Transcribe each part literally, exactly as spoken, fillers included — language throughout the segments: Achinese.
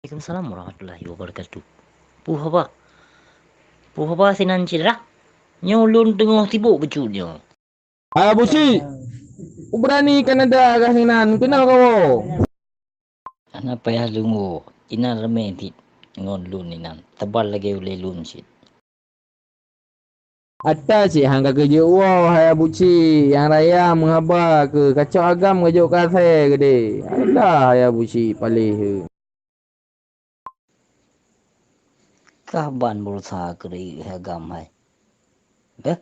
Waalaikumsalam warahmatullahi wabarakatuh. Peue haba? Peue haba sinan cit dah? Nyoe ulôn teungoh sibok bacut nyoe. Hai Abu Syik! Ubeurani Kanada kah sinan, keunoe kawoe! Hana payah lôn woe, inan ramé cit ngon lôn inan, saban lagée ulée lôn cit. Ata cit han ka keuh jeuet woe, hai Abu Syik, nyang raya meuhaba keuh, kacok agam ka jok keu asée keudeh. Alah, hai Abu Syik, paléh. Kah ban beureusaha keu rayeuk agam hai. Beh.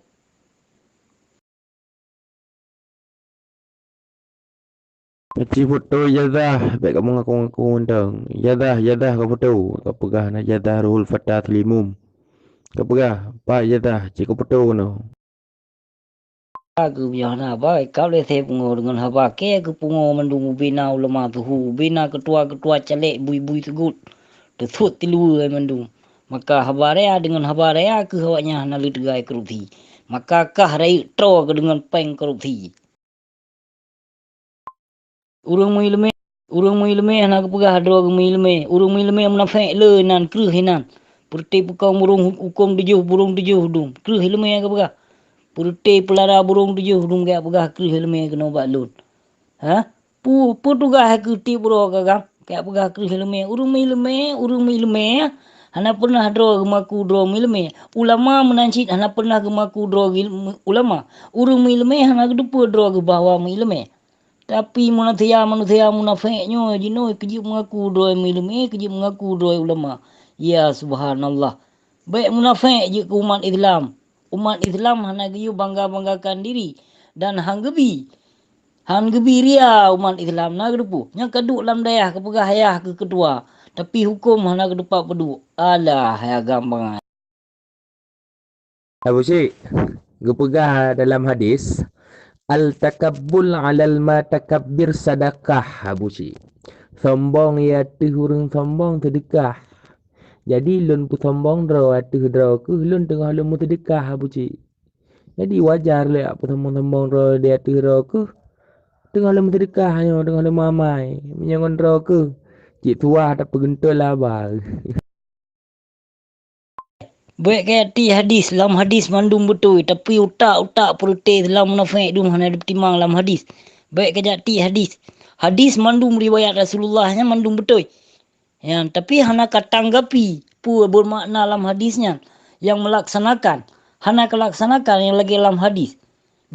Aci foto ijazah, bék kamoe ngaku-ngaku mantong. Ijazah, ijazah ka foto, ka peugah na ijazah Ruhul Fata Seulimum. Ka peugah, "Pat ijazah, ci ka foto keunoe." Ka geubiah na, ba, ka lé sép pungo deungon haba kée keu pungo mandum ubena ulama tuhu, ubena keutua-keutua calék bui-bui seugut. Teusut tiluweue mandum. Maka haba raya deungon haba raya keuh awaknyan hana lé teugai korupsi. Maka kah rayeuk troe keu deungon péng korupsi. Ureuëng meuileumé, ureuëng meuileumé hana geupeugah droe geuh meuileumé. Ureuëng meuileumé munafék le nan kreueh inan. Peureute peukong burung hu-, huköm tujoh, burung tujoh dum. Kreueh ileumé geupeugah. Peureute peulara burung tujoh dum geupeugah kreueh ileumé keunoe bak lôn. Ha? Pu-, peue tugaih keu tieb uroe ka gam? Ka peugah kreueh ileumé, ureuëng meuileumé, ureuëng meuileumé, hana pernah droe geumaku droe meuileumé. Ulama meunan cit hana pernah geumaku droe gil-, ulama. Ureuëng meuileumé hana geuteupeue droe geuh bahwa meuileumé. Tapi manusia-manusia munafék nyoe jinoe keujeuet meungaku droe meuileumé, keujeuet meungaku droe ulama. Ya subhanallah. Bék munafék jeuet keu umat Islam. Umat Islam hana geuyue bangga-banggakan diri dan han geubi. Han geubi ria umat Islam na geuteupeue. Nyang ka duek lam dayah geupeugah ayah keu keutua, tapi huköm hana geuteupat peuduek. Alah, hai agam bangai. Abu Syik, geupeugah dalam hadis, "Al-takabbul 'alal mutakabbir sadaqah," Abu Syik. Sombong di ateueh ureuëng sombong seudeukah. Jadi, lôn peusombong droe ateueh droe keuh lôn teungoh lôn meuseudeukah, Abu Syik. Jadi, wajar lé peusombong-sombong droe di ateueh droe keuh teungoh lôn meuseudeukah nyoe, teungoh lôn meuamai. Meunyoe ngon droe keuh, cit tuwah tapeugeuntol haba. Bék kajak tiek hadis, lam hadis mandum beutôi, tapi utak-utak peureute lam munafék dum hana jipeutimang lam hadis. Bék kajak tiek hadis. Hadis mandum riwayat Rasulullah nyan mandum beutôi. Nyan, tapi hana katanggapi peue beumakna lam hadis nyan. Nyang meulaksanakan, hana kalaksanakan nyang lagée lam hadis.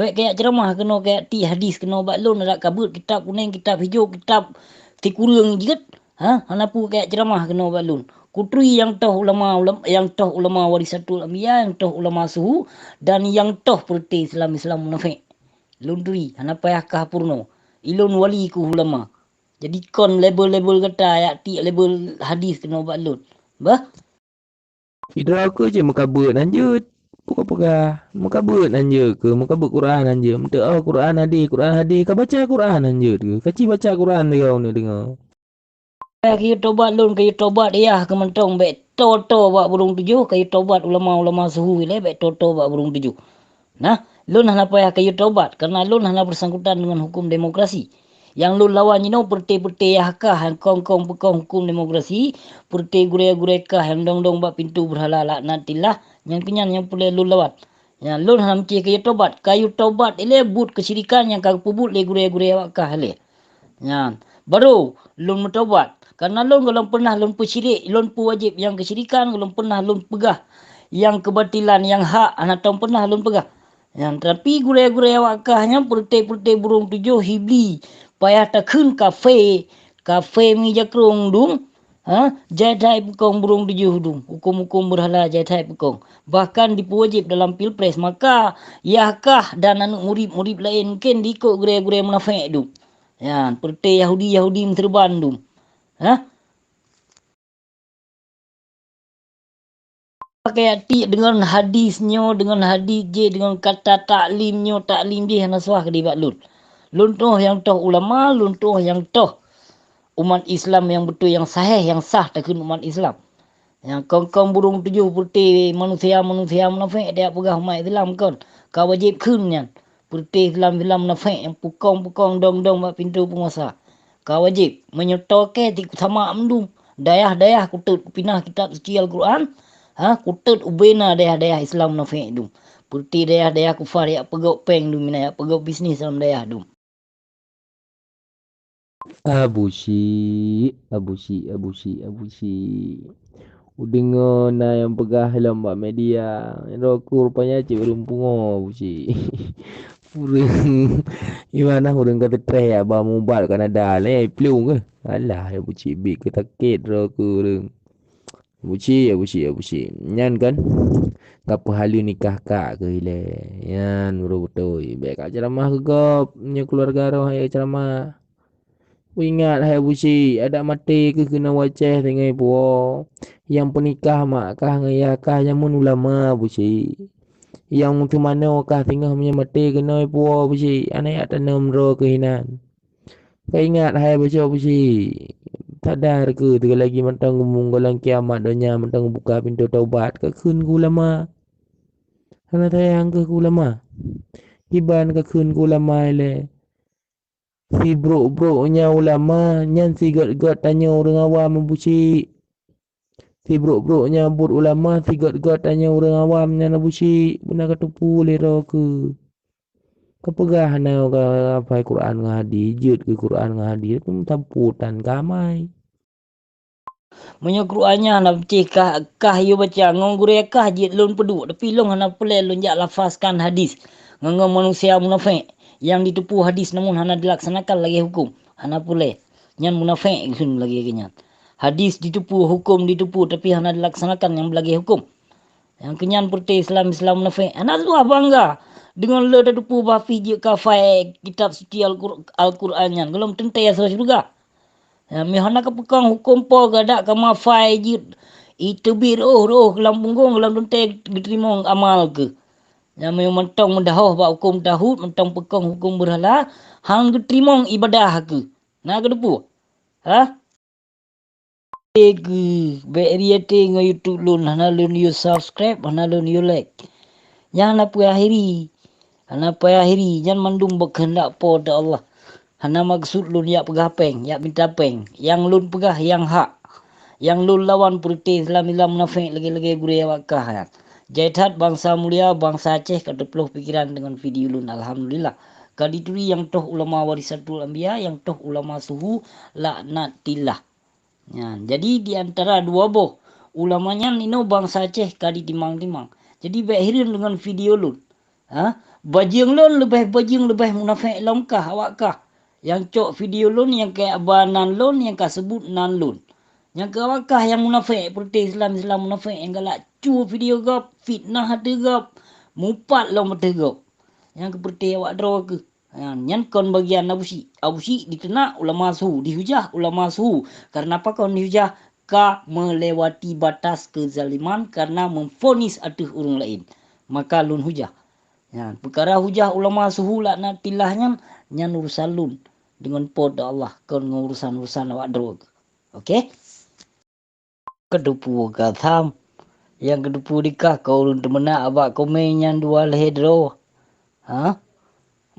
Bék kajak ceuramah keunoe, kajak tiek hadis keunoe bak lôn, adak kabeuet kitab kunéng, kitab hijô, kitab sikureueng jeuet, ha? Hana peue kajak ceuramah keunoe bak lôn. Kuturi nyang toh ulama, ulam-, nyang toh ulama warisatul anbiya, nyang toh ulama suhu, dan nyang toh peureute Islam-Islam munafék. Lôn turi, hana payah kah peurunoe. Ilôn wali keuh ulama. Jadi kon label-label gata, jak tiek label hadis keunoe bak lôn. Bah? Sidroe keuh cit meukabeuet nan jeuet. Peugah-peugah, meukabeuet nan jeuet keuh, meukabeuet Quran nan jeuet. Meuteu'oh Quran hadis, Quran hadis, ka baca Quran nan jeuet keuh. Ka ci baca Quran sigoe neudeungoe. Ka yue tobat lôn, ka yue tobat yah keu mantong, bék toe-toe bak burông tujoh, ka yue tobat ulama-ulama suhu ilée, bék toe-toe bak burông tujoh. Nah, lôn hana payah ka yue tobat, kareuna lôn hana beusangkutan deungon huköm demokrasi. Nyang lôn lawan jinoe peureute-peureute yah kah nyang kong-kong peukong huköm demokrasi, peureute gurée-gurée kah nyang dong-dong bak pintoe beurhala laknatillah, nyan keuh nyan nyang peureulée lôn lawan. Nyan lôn hana meucéh ka yue tobat, ka yue tobat ilée buet keusyirikan nyang ka geupeubuet lé gurée-gurée awak kah ilée. Nyan, barô lôn meutobat. Kareuna lôn gohlom peunah lôn peusyirik, lôn peuwajéb nyang keusyirikan, gohlom peunah lôn peugah nyang keubatilan, nyang hak hana tom peunah lôn peugah. Nyan, tapi gurée-gurée awak kah nyan peureute-peureute burông tujoh hibli, payah takheun kafé, kafé mi jakrong dum, ha, jai that peukong burông tujoh dum, huköm-huköm beurhala jai that peukong. Bahkan dipeuwajéb dalam pilpres, maka yah kah dan aneuëk murit-murit laén mungken diikot gurée-gurée munafék dum. Nyan, peureute Yahudi-Yahudi meuseureuban dum. Hah? Pakai atik deungon hadis nyoe, deungon hadis jih, deungon kata taklim nyoe, taklim jih hana suah keudeh bak lôn. Lôn tuoh nyang toh ulama, lôn tuoh nyang toh umat Islam nyang beutôi, nyang saheh, nyang sah takheun umat Islam. Nyang kong-kong burông tujoh peureute manusia-manusia munafék, dak peugah umat Islam kon, ka wajéb kheun nyan. Peureute Islam-Islam munafék nyang peukong-peukong dong-dong bak pintoe peunguasa. Ka wajéb, meunyoe toke tiku sama mandum, Dayah-dayah kutot kupinah kitab suci Al-Quran, ha, kutot ubena dayah-dayah Islam munafék dum. Peureute dayah-dayah kufar jak peugöt péng dum, ina jak peugöt bisnis lam dayah dum. Abusyik, abusyik, abusyik, abusyik. Udeungoe na nyang peugah lom bak media, droe keuh rupanya cit ureuëng pungo, abusyik. Ureuëng, iman nah ureuëng ka teutreh jak ba mubat Kanada, lé plueng keuh. Alah, abusyik, biet keuh sakét droe keuh ureuëng. Abusyik, abusyik, abusyik. Nyan kan, ka peuhaleue nikah kak keuh ilée. Nyan baru beutôi. Bék kak ceramah keu gob, nyoe keuluwarga roh hai ceramah. Peuingat hai abusyik, adak maté keuh keunoe wacée tinggai puwoe. Nyang peunikah mak kah ngon yah kah jameun ulama abusyik. Nyang meuteumanoe kah singoh meunyoe maté keunoe puwoe abusyik, aneuk jak tanom droe keuh inan. Peuingat hai bacut abusyik, sadar keuh teuka lagi mantong geumung gohlom kiamat donya mantong geubuka pintoe taubat, kakheun keu ulama. Hana sayang keuh keu ulama. Kiban kakheun keu ulama ilée. Sibrok-brok nyan ulama, nyan sigöt-göt tanyoe ureuëng awam abusyik. Sibrok-brok nyan buet ulama, sigöt-göt tanyoe ureuëng awam nyan abusyik, beuna kateupeue lé droe keuh. Kapeugah hana ka hafai Quran ngon hadis, jeuet keu Quran ngon hadis, pun tamputan ka amai. Meunyoe Quran nyan hana peucéh kah, kah yue baca ngon gurée kah jeuet lôn peuduek, tapi lôn hana peureulée lôn jak lafazkan hadis ngon, ngon manusia munafék nyang jiteupeue hadis namun hana dilaksanakan lagée huköm. Hana peureulée. Nyan munafék geukheun lagée nyan. Hadis jiteupeue, huköm jiteupeue, tapi hana dilaksanakan nyang beulagée huköm. Nyang keu nyan peureute Islam, Islam munafék. Hana tuah bangga deungon le tateupeue bah pih jeuet ka hafai kitab suci Al-Qur-, Al-Quran nyan. Gohlom teuntée asoe syeuruga. Ya, meuhana kapeukong huköm Po geudak ka meuhafai jeuet. Iteubiet roh-roh lam punggong, lam teuntée geuteurimong amal keuh. Ya, meunyoe mantong meudahoh bak huköm tauhid, mantong peukong huköm beurhala, han geuteurimong ibadah keuh. Na geuteupeue? Hah? Keu, bék riete ngon YouTube lôn, hana lôn yue subscribe, hana lôn yue like. Nyan hana peuakhiri. Hana peuakhiri, nyan mandum bak keuheundak Po teu Allah. Hana maksud lôn jak peugah péng, jak mita péng. Nyang lôn peugah nyang hak. Nyang lôn lawan peureute Islam-Islam munafék lagée-lagée gurée awak kah nyan. Jai that bansa mulia, bansa Aceh ka teuploh pikeran deungon video lôn, alhamdulillah. Ka jituri nyang toh ulama warisatul anbiya, nyang toh ulama suhu laknatillah. Nyan, jadi di antara dua boh ulama nyan inoe bansa Aceh ka jitimang-timang. Jadi bék hireuen deungon video lôn. Ha? Bajeueng lôn leubeh bajeueng leubeh munafék lom kah awak kah. Nyang cok video lôn, nyang ka ba nan lôn, nyang ka seubut nan lôn. Nyang keu awak kah nyang munafék, peureute Islam-Islam munafék nyang galak cue video gob, fitnah ateueh gob, mupat lom ateueh gob. Nyang keu peureute awak droe keuh. Ha, nyan kon bagian Abusyik. Abusyik diteunak ulama su, dihujah ulama su. Karena pakon dihujah? Ka melewati batas kezaliman karena memvonis ateueh ureuëng laén. Maka lôn hujah. Nyan, peukara hujah ulama suhu laknatillah nyan, nyan urusan lôn deungon Po teu Allah, kon ngon urusan-urusan awak droe. Oke? Keudeupu ka tham, nyang keudeupu dikah ka ureuëng teumeunak bak komen nyan dua lhée droe. Ha?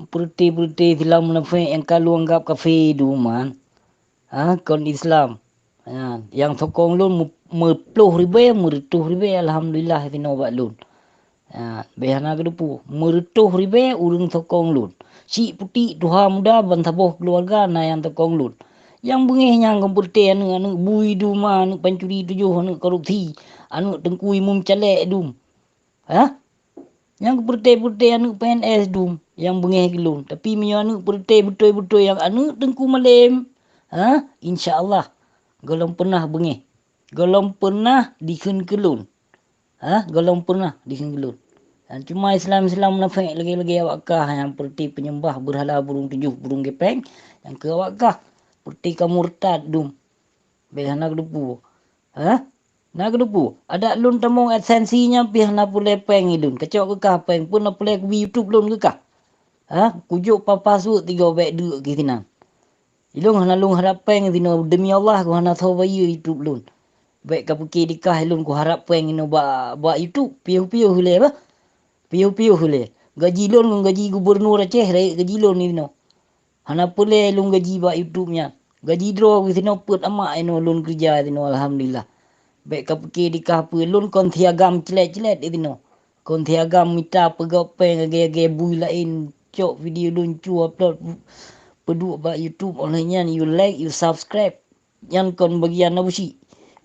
Peureute-peureute Islam munafék nyang ka lôn anggab kafé duman. Ha? Kon Islam. Ha? Nyang sokong lôn meu-, meuploh ribée, meureutoh ribée, alhamdulillah, sinoe bak lôn. Ha, bék hana keudeupu. Meureutoh ribée ureuëng sokong lôn. Syiek putik tuha muda ban saboh keuluwarga na nyang sokong lôn. Nyang beungéh nyang kon peureute aneuëk-aneuëk bui dum, aneuëk pancuri tujoh, aneuëk korupsi, aneuëk teungku imum calék dum. Ha? Nyang peureute-peureute aneuëk P N S dum nyang beungéh keu lôn. Tapi meunyoe aneuëk peureute beutôi-beutôi nyang aneuëk teungku malém, ha? Insya Allah, gohlom peunah beungéh. Gohlom peunah dikheun keu lôn. Ha? Gohlom peunah dikheun keu lôn. Dan cuma Islam-Islam munafék lagée-lagée awak kah nyang peureute peunyembah beurhala burung tujoh, burung gepeng, nyang keu awak kah peureute ka murtad dum. Bék hana keudeupu. Ha? Na keudeupu. Adak lôn tamong AdSense nyan pih hana peureulée péng ilôn. Kacok keu kah péng pun na peureulée kubi YouTube lôn keu kah. Ha? Kujok papa suet tiga bék deuk keu sinan. Ilôn hana lôn harab péng sinoe, demi Allah, ku hana soe bayeue YouTube lôn. Bék ka pike dikah ilôn kuharab péng inoe bak, bak YouTube, piôh-piôh ilée bah. Piôh-piôh ilée. Gaji lôn ngon gaji gubunur Aceh rayeuk gaji lôn inoe. Hana peureulée lôn gaji bak YouTube nyan. Gaji droe sinoe peuet amak inoe lôn keureuja sinoe, alhamdulillah. Bèk kapike dikah peue lôn kon siagam clet-clet sinoe. Kon siagam mita peugöt péng lagèe-lagèe bui laén, cok video lôn cu upload peuduek bak YouTube, óh lheueh nyan you like, you subscribe. Nyan kon bagian Abusyik.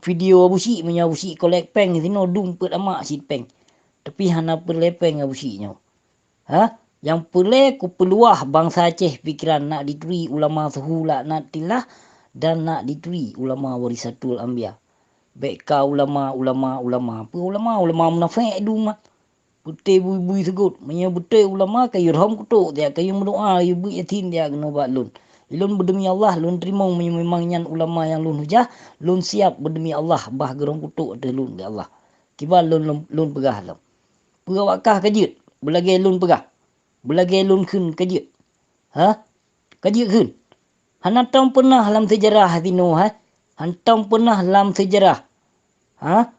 Video Abusyik, meunyoe Abusyik kolek péng sinoe dum peuet amak cit péng. Tapi hana peureulèe péng Abusyik nyoe. Ha? Nyang peureulèe kupeuluwah bansa Aceh pikeran, nak dituri ulama suhu laknatillah dan nak dituri ulama warisatul anbiya. Bèk ka ulama, ulama, ulama. Peue ulama? Ulama munafék dum. Beutôi bui-bui seugot. Meunyoe beutôi ulama, ka yue rhom kutok siat, ka yue meudoa, yue beuet yasin siat keunoe bak lôn. Lôn beudeumi Allah, lôn teurimong meunyoe memang nyan ulama nyang lôn hujah, lôn siap beudeumi Allah bah geurhom kutok ateueh lôn lé Allah. Kiban lôn, lôn, lôn peugah lom. Peue awak kah ka jeuet? Beulagèe lôn peugah. Beulagèe lôn kheun ka jeuet. Ha? Ka jeuet kheun. Hana tom peunah lam seujarah sinoe, ha? Hana tom peunah lam seujarah. Ha?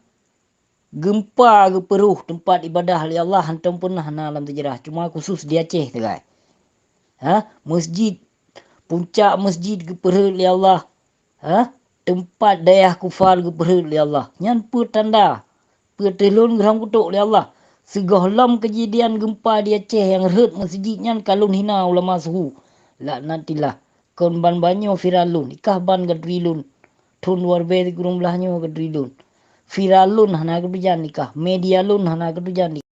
Geumpa geupeurhoh teumpat ibadah lé Allah, hana tom peunah na lam seujarah. Cuma khusus di Aceh sagai. Ha? Masjid, puncak masjid geupeurhot lé Allah. Ha? Teumpat dayah kufar geupeurhot lé Allah. Nyan peue tanda? Peue teuh lôn geurhom kutok lé Allah? Sigohlom keujadian geumpa di Aceh nyang rhot masjid nyan ka lôn hina ulama suhu. Laknatillah. Kon ban banyoe viral lôn, ikah ban ka turi lôn. Thon dua ribèe sikureueng blaih nyoe ka turi lôn. Viral lôn hana ka tujan ikah, media lôn hana ka tujan ikah.